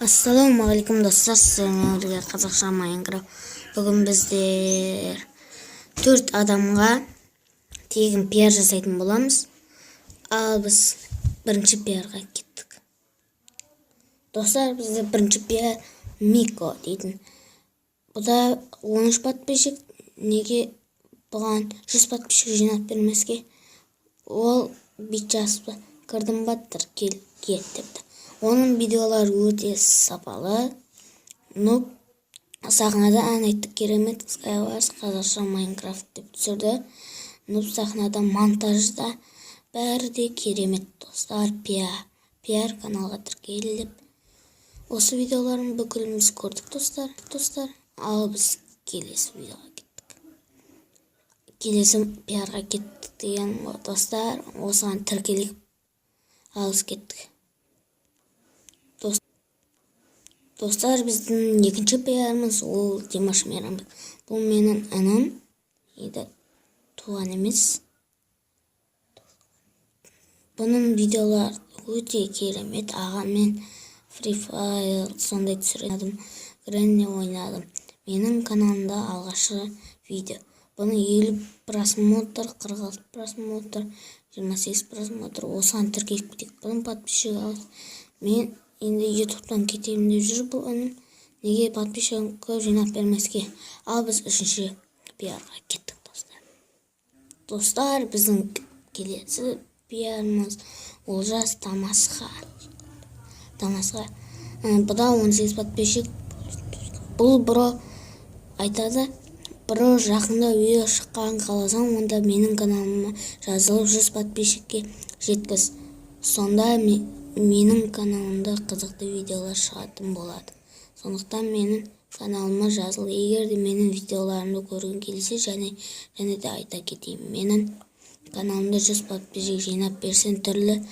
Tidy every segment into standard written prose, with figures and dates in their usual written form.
Ассалаумағалейкум, достар! Сіздермен бірге Қазақша Майнкрафт. Бүгін біздер төрт адамға тегін пиар жасайтын боламыз. Ал біз бірінші пиарға кеттік, достар. Бізде бірінші пиар Мико дейтін. Бұда 13 подписчик. Неге бұған 100 подписчик жинап бермеске? Ол бүйтіп жазыпты: «Кірдім ба, тіркел, кет», – депті. Оның видеолары өте сапалы. Ну, сахнада ән айтты, керемет. Skywars Қазақша Майнкрафт деп түсірді. Ну, сахнада, монтажда бәрі де керемет, достар. Пиар, пиар, каналға тіркел деп. Осы видеоларын бүкіліміз көрдік, достар. Достар, ал біз келесі видеоға кеттік. Келесі пиарға кеттік деген ғой, достар. Осыған тіркелейік. Ал біз кеттік. Достар, біздің екінші пиарымыз ол Димаш Мейрамбек. Бұл менің інім енді, туған емес. Бұның видеолары өте керемет. Ағамен Free Fire сондай түсірдім, Гренни ойнадым. Менің каналымда алғашқы видео. Бұның 50 просмотр, 46 просмотр, 28 просмотр. Осыған тіркеліп кетейік. Бұның подписчигі аз. Мен енді Ютубтан кетемін деп жүр бұл інім. Неге подписчигін көп жинап бермеске? Ал біз үшінші пиарға кеттік, достар. Достар, біздің келесі пиарымыз Олжас Тамасқа. Тамасқа. Бұда 18 подписчик. Бұл бро айтады: «Бро, жақында видео шыққанын қаласаң, онда менің каналыма жазылып, 100 подписчикке жеткіз. Сонда менің каналымда қызықты видеолар шығатын болады. Сондықтан менің каналыма жазыл, егер де менің видеоларымды көргің келсе. Және де айта кетейін, менің каналымда 100 подписчик жинап берсең, түрлі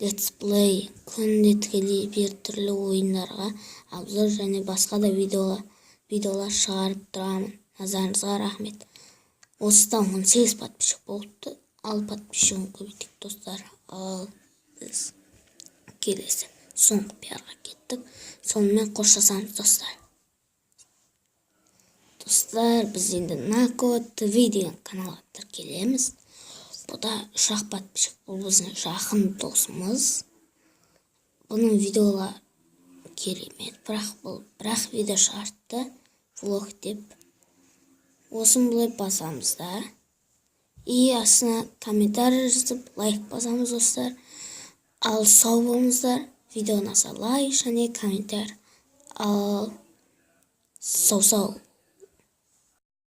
летсплей, күнде тікелей эфир, түрлі ойындарға обзор және басқа да видеолар шығарып тұрамын. Назарыңызға рахмет». Осыдан 18 подписчик болыпты. Ал подписчигін көбейтейік, достар. Ал біз келесі, соңғы пиарға кеттік. Сонымен қоштасамыз, достар. Достар, біз енді Нако ТВ деген каналға тіркелеміз. Бұда үш-ақ подписчик. Бұл біздің жақын досымыз. Бұның видеолары керемет, бірақ бұл бірақ видео шығартты, влог деп. Осын былай басамыз да, и астына комментарий жазып, лайк басамыз, достар. Ал сау болыңыздар! Видео ұнаса, лайк және комментарий. Ал сау, сау.